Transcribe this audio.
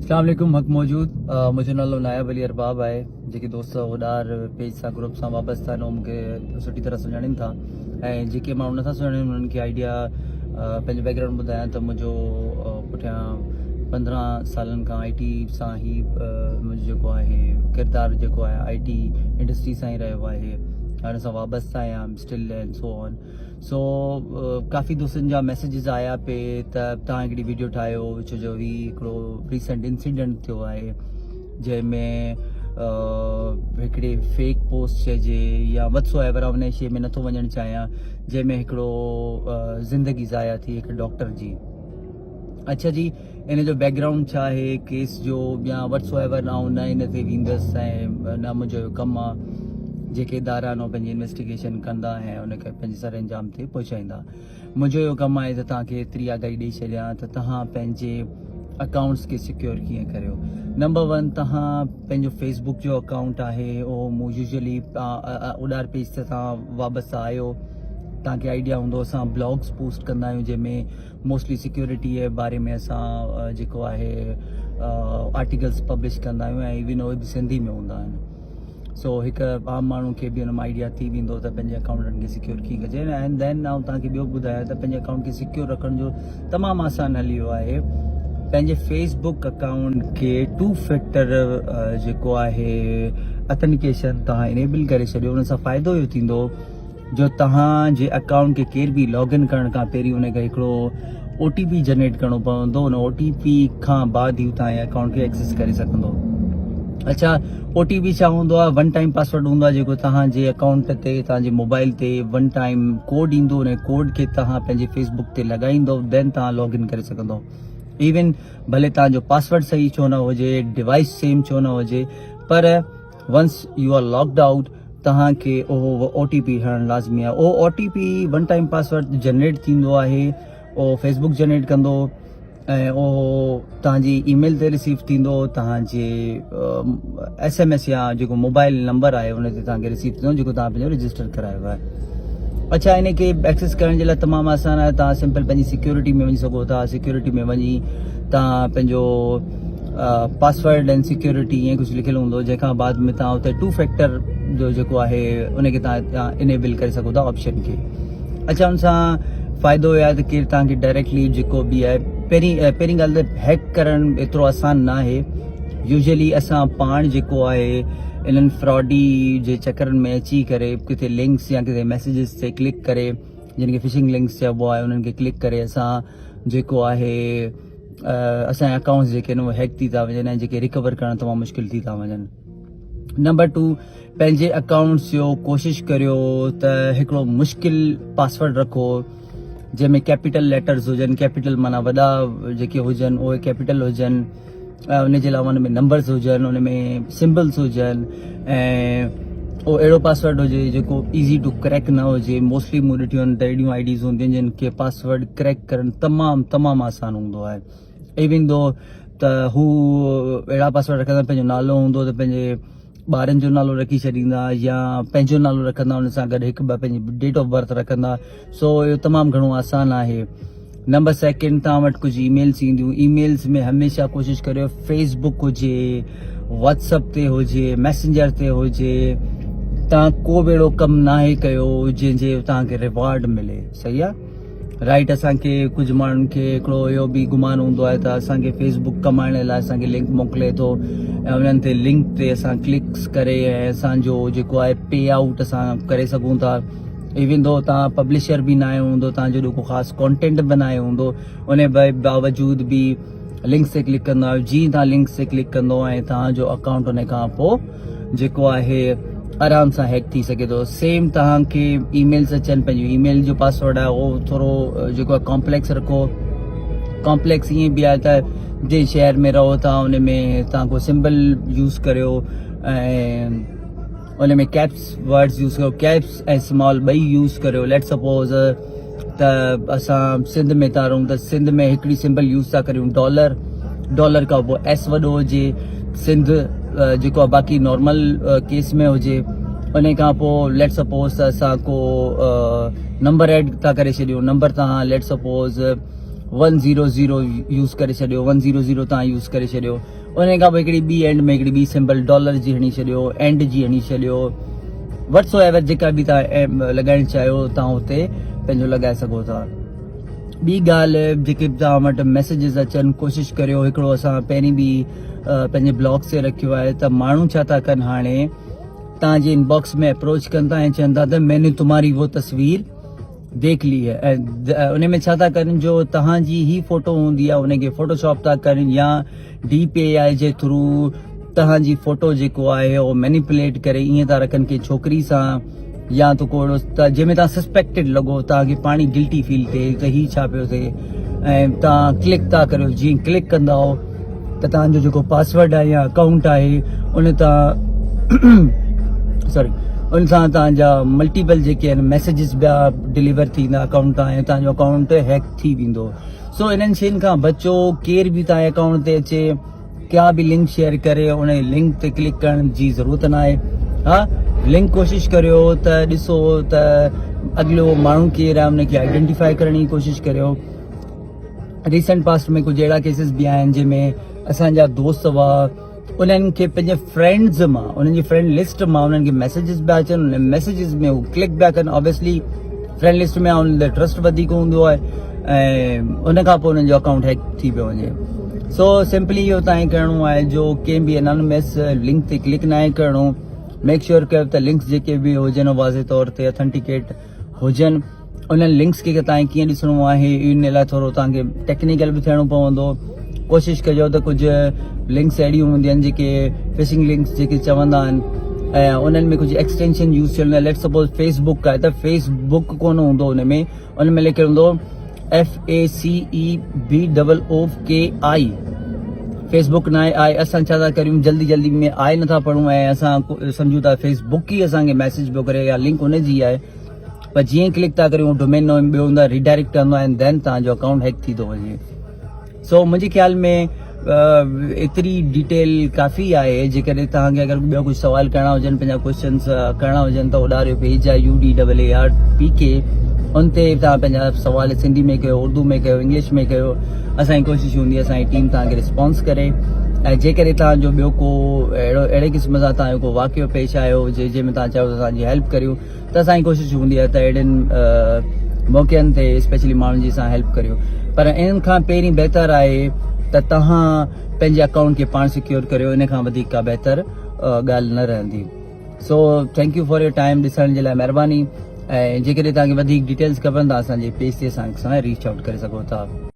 اسلام عليڪم حق موجود منهنجو نالو ناياب علي ارباب آهي جيڪي دوست هوڏار پيج سان گروپ سان وابسته آهن اهي مونکي سٺي طرح سڃاڻين ٿا ۽ جيڪي ماڻهو نٿا سڃاڻين انهن کي آئيڊيا پنهنجو بيڪ گرائونڊ ٻڌايان ته منهنجو پٺيان 15 سالن کان آئي ٽي سان هي منهنجو جيڪو آهي ڪردار جيڪو آهي آئي ٽي انڊسٽري سان ئي رهيو آهي ان سان وابسته آهيان اسٽل اينڊ سو آن. سو ڪافي دوستن جا ميسيجز آيا پي ته توهان هڪڙي ويڊيو ٺاهيو ڇو جو هي هڪڙو ريسنٽ انسيڊنٽ ٿيو آهي جنهن ۾ هڪڙي فيڪ پوسٽ چئجي يا وٽ سو ايور ان شي ۾ نٿو وڃڻ چاهيان جنهن ۾ هڪڙو زندگي ضايع ٿي هڪ ڊاڪٽر جي. اڇا جي ان جو بيڪ گرائونڊ ڇا آهي ڪيس جو يا وٽ سو ايور آئون نه ان تي ويندس ۽ نه منهنجو اهو ڪم آ جيڪي ادارا آهن اهي پنهنجي انويسٽيگيشن ڪندا ۽ ان کي پنهنجي سر انجام تي پهچائيندا منهنجو اهو ڪم آهي ته توهان کي ايتري آگاهي ڏئي ڇڏيان ته توهان پنهنجي اڪائونٽس کي سيڪيور ڪيئن ڪريو نمبر ون توهان پنهنجو فيس بڪ جو اڪائونٽ آهي اهو مون يوزلي اڏار پيج تي توهان وابسته آهيو توهان کي آئيڊيا هوندو اسان بلاگس پوسٽ ڪندا آهيون جنهن ۾ موسٽلي سيڪيورٽي جي باري ۾ اسان جيڪو آهي آرٽيڪلس پبلش ڪندا آهيون ۽ ايون اهي به سنڌي ۾ هوندا آهن سو هڪ عام ماڻهو کي به ان مان آئيڊيا ٿي ويندو ته پنهنجي اڪائونٽن کي سيڪيور ڪيئن ڪجي ۽ دين آئون توهان کي ٻيو ٻڌايان ته پنهنجي اڪائونٽ کي سيڪيور رکڻ جو تمام آسان حل اهو آهي پنهنجي فيس بڪ اڪائونٽ کي ٽو فيڪٽر جيڪو آهي اٿنڪيشن توهان انيبل ڪري ڇڏيو ان سان فائدو اهو ٿيندو جو توهان جي اڪائونٽ کي ڪير به لاگ ان ڪرڻ کان پهرين ان کي هڪڙو او ٽي پي جنريٽ ڪرڻو پوندو ان او ٽي پي کان بعد ئي توهان جي اڪائونٽ کي ايڪسيس ڪري سگهندو. اڇا او ٽي پي ڇا هوندو آهي ون ٽائيم پاسورڊ هوندو آهي جيڪو توهان جي اڪائونٽ تي توهان جي موبائل تي ون ٽائيم ڪوڊ ايندو ان ڪوڊ کي توهان پنهنجي فيس بڪ تي لڳائيندو دين توهان لاگ ان ڪري سگهندو ايون ڀلي توهان جو پاسورڊ صحيح ڇو نه هجي ڊوائس سيم ڇو نه هجي پر once you are locked out توهان کي اهو او ٽي پي هڻڻ لازمي آهي اهو O T P one time password generate ٿيندو آهي اهو فيس بڪ جنريٽ ڪندو ۽ اهو توهان جي اي ميل تي رسيو ٿيندو توهان جي ايس ايم ايس يا جيڪو موبائل نمبر آهي ان تي توهان کي رسيو ٿيندو جيڪو توهان پنهنجو رجسٽر ڪرايو آهي اڇا ان کي ايڪسيس ڪرڻ جي لاء تمام آسان آهي توهان سمپل پنهنجي سيڪيورٽي ۾ وڃي سگهو ٿا سيڪيورٽي ۾ وڃي توهان پنهنجو پاسورڊ اينڊ سيڪيورٽي ائين ڪجهه لکيل هوندو جنهن کان بعد ۾ توهان اتي ٽو فيڪٽر جو جيڪو آهي ان کي توهان انيبل ڪري سگهو ٿا آپشن کي اڇا ان سان فائدو اهو آهي ته ڪير توهان کي ڊائريڪٽلي جيڪو به آهي پهرين پهرين ڳالهه ته هيڪ ڪرڻ ايترو آسان نه آهي يوزلي اسان پاڻ جيڪو آهي انهن فراڊي جي چڪرن ۾ اچي ڪري ڪٿي لنڪس يا ڪٿي ميسيجز تي ڪلڪ ڪري جن کي فشنگ لنڪس چئبو آهي انهن کي ڪلڪ ڪري اسان جيڪو آهي اسان جا اڪائونٽس جيڪي آهن اهي هيڪ ٿي ٿا وڃن ۽ جيڪي ريڪور ڪرڻ تمام مشڪل ٿي ٿا وڃن. نمبر ٽو پنهنجي اڪائونٽس جو ڪوشش ڪريو ته هڪڙو مشڪل پاسورڊ رکو جنهن ۾ ڪيپيٽل ليٽرز هجن ڪيپيٽل معنيٰ وڏا جيڪي هجن اهي ڪيپيٽل هجن ۽ ان جي علاوه ان ۾ نمبرز هجن ان ۾ سمبلز هجن ۽ اهو اهڙو پاسورڊ هجي جيڪو ايزي ٽو ڪريڪ نه هجي موسٽلي مون ڏٺيون آهن ته اهڙيون آئي ڊيز هونديون آهن جن کي پاسورڊ ڪريڪ ڪرڻ تمام تمام آسان هوندو آهي ايون دو ته هو اهڙا پاسورڊ رکندا پنهنجو نالو هوندو ته پنهنجي ٻارن جو نالو رکي ڇڏيندا يا پنهنجو نالو رکندا ان سان گڏ هڪ ٻه پنهنجي ڊيٽ آف برٿ رکندا سو اهو تمام گهڻو آسان آهي نمبر سيڪنڊ توهان وٽ ڪجهه اي ميلس اينديون اي ميلس ۾ هميشه ڪوشش ڪريو فيس بڪ هجي واٽس اپ تي هجي ميسنجر تي هجي توهان ڪو به اهڙو ڪم ناهي ڪيو جنهن جي توهان کي ريوارڊ ملي صحيح آهي رائٽ اسان کي ڪجهه ماڻهن کي هڪڙو اهو به گمان هوندو آهي ته اسان کي فيس بڪ ڪمائڻ لاء اسان کي لنڪ موڪلي ٿو ۽ انهن تي لنڪ تي اسان ڪلڪس ڪري ۽ اسان جو جيڪو آهي پي آئوٽ اسان ڪري سگهون ٿا ايون دو توهان پبلشر به ناهي هوندو توهان جو ڪو خاص ڪانٽينٽ به ناهي هوندو ان باوجود به لنڪس تي ڪلڪ ڪندا آهيو جيئن توهان لنڪس تي ڪلڪ ڪندو ۽ توهان جو اڪائونٽ ان کان پوء جيڪو آهي آرام سان هيڪ ٿي سگهي ٿو سيم توهان کي اي ميلز اچن پنهنجو اي ميل جو پاسورڊ آهي اهو ٿورو جيڪو آهي ڪامپليڪس رکو ڪامپليڪس ائين به آهي ته جنهن شهر ۾ رهو ٿا ان ۾ توهان کو سمبل يوز ڪريو ۽ ان ۾ ڪيپس ورڊز يوز ڪيو ڪيپس ۽ اسمال ٻئي يوز ڪريو ليٽ سپوز ته اسان سنڌ ۾ ٿا رهون ته سنڌ ۾ هڪڙي سمبل يوز ٿا ڪريون ڊالر ڊالر کان پوء ايس وڏو هجي سنڌ جيڪو آهي باقي نارمل ڪيس ۾ هجي ان کان پوء ليٽ سپوز ته اسان کو نمبر ايڊ ٿا ڪري ڇڏيون نمبر تان let suppose one zero zero use ڪري ڇڏيو ون زيرو زيرو تان يوز ڪري ڇڏيو ان کان پوء هڪڙي ٻي اينڊ ۾ هڪڙي ٻي سمبل ڊالر جي هڻي ڇڏيو اينڊ جي هڻي ڇڏيو وٽ سو ايور جيڪا به تان لڳائڻ چاهيو تان اتي پنهنجو لڳائي سگهو ٿا. ٻي ڳالهه جيڪي به توهان وٽ ميسيجز اچن ڪوشش ڪريو هڪڙو اسان پهرين به پنهنجي بلاگس تي رکيو آهي ته ماڻهو ڇا ٿا ڪن هاڻي توهان جي انباڪس ۾ اپروچ ڪن ٿا ۽ چون ٿا ته مين ني تمهاري وہ تصوير ديک لي هي ۽ ان ۾ ڇا ٿا ڪن جو توهان جي هي فوٽو هوندي آهي ان کي فوٽو شاپ ٿا ڪن يا ڊي پي آء جي ٿرو توهان جي فوٽو جيڪو آهي اهو مينيپوليٽ ڪري ائين ٿا رکن ڪي ڇوڪري سان يا ته ڪو اهڙو ته جنهن ۾ توهان سسپيڪٽيڊ لڳو توهان کي پاڻ ئي گلٽي فيل ٿئي ته هي ڇا پيو ٿئي ۽ توهان ڪلڪ ٿا ڪريو جيئن ڪلڪ ڪندا ته توهان جو جيڪو پاسورڊ آهي يا اڪائونٽ آهي ان تان سوري ان سان توهان جا ملٽيپل جيڪي آهن ميسيجز ٻيا ڊليور ٿيندا اڪائونٽ تان ۽ توهان جو اڪائونٽ هيڪ ٿي ويندو سو انهن شين کان بچو ڪير به توهان جي اڪائونٽ تي اچي ڪا به لنڪ شيئر ڪري ان لنڪ تي ڪلڪ ڪرڻ جي ضرورت نه آهي ها لنڪ ڪوشش ڪريو ته ڏسو ته اڳلو ماڻهو ڪير آهي ان کي آئيڊينٽيفائي ڪرڻ جي ڪوشش ڪريو ريسنٽ پاسٽ ۾ ڪجهه اهڙا ڪيسز به آهن جنهن ۾ اسان جا دوست هئا انهن کي پنهنجي فرينڊز مان انهن جي فرينڊ لسٽ مان انهن کي ميسيجز پيا اچن انهن ميسيجز ۾ هو ڪلڪ پيا ڪن آبويسلي فرينڊ لسٽ ۾ انهن تي ٽرسٽ وڌيڪ هوندو آهي ۽ ان کان پوء انهن جو اڪائونٽ هيڪ ٿي پيو وڃي سو سمپلي اهو تائين ڪرڻو آهي جو ڪنهن به انانيمس لنڪ تي ڪلڪ ناهي ڪرڻو ميڪ شيور ڪيو ته لنڪس جيڪي به هجن واضح طور تي اٿنٽيڪيٽ هجن انهن لنڪس کي تائين ڪيئن ڏسڻو آهي ان لاء ٿورو توهان کي ٽيڪنيڪل به ٿيڻو پوندو ڪوشش ڪجو ته ڪجهه لنڪس اهڙيون هونديون آهن جيڪي فشنگ لنڪس جيڪي چوندا آهن ۽ انهن ۾ ڪجهه ايڪسٽينشن يوز ٿيل هوندو آهي ليٽ سپوز فيس بڪ آهي ته فيس بڪ ڪونه هوندو ان ۾ ان ۾ لکيل هوندو F A C E B double O K I Facebook نه آهي آء اسان ڇا ٿا ڪريون جلدي جلدي ۾ آء نٿا پڙهون ۽ اسان سمجهون ٿا فيس بڪ ئي اسان کي ميسج پيو ڪري يا لنڪ ان جي آهي پر جيئن ڪلڪ ٿا ڪريون ڊومين نيم ٻيو هوندو آهي ريڊائريڪٽ ڪندو آهي دين توهان جو اڪائونٽ هيڪ ٿي ٿو وڃي سو منهنجي خيال ۾ ايتري ڊيٽيل ڪافي آهي جيڪڏهن توهان کي اگر ٻيو ڪجهه سوال ڪرڻا هجن پنهنجا ڪوشچنس ڪرڻا هجن ته اڏاريو پيج آهي U D double A R P K ان تي توهان پنهنجا سوال سنڌي ۾ ڪيو اردو ۾ ڪيو انگلش ۾ ڪيو اسان جي ڪوشش هوندي اسان جي ٽيم توهان کي رسپانس ڪري ۽ جيڪڏهن توهان جو ٻيو ڪو اهڙو اهڙي قسم سان توهان جو ڪو واقعو پيش آيو هجي جنهن ۾ توهان چاهيو ته اسان جي هيلپ ڪريون ته اسان جي ڪوشش هوندي آهي ته اهڙين موقعن تي اسپيشلي ماڻهن جي اسان هيلپ ڪريون پر ان کان پهرين بهتر آهي ته توهان پنهنجي اڪائونٽ کي پاڻ سيڪيور ڪريو ان کان وڌيڪ ڪا بهتر ڳالهه نه رهندي so thank you for your time ڏسڻ جي لاء مهرباني ۽ جيڪڏهن توهان کي وڌيڪ ڊيٽيلز کپن ته اسان جي پيج تي اسان سان ريچ آئوٽ ڪري سگهو ٿا.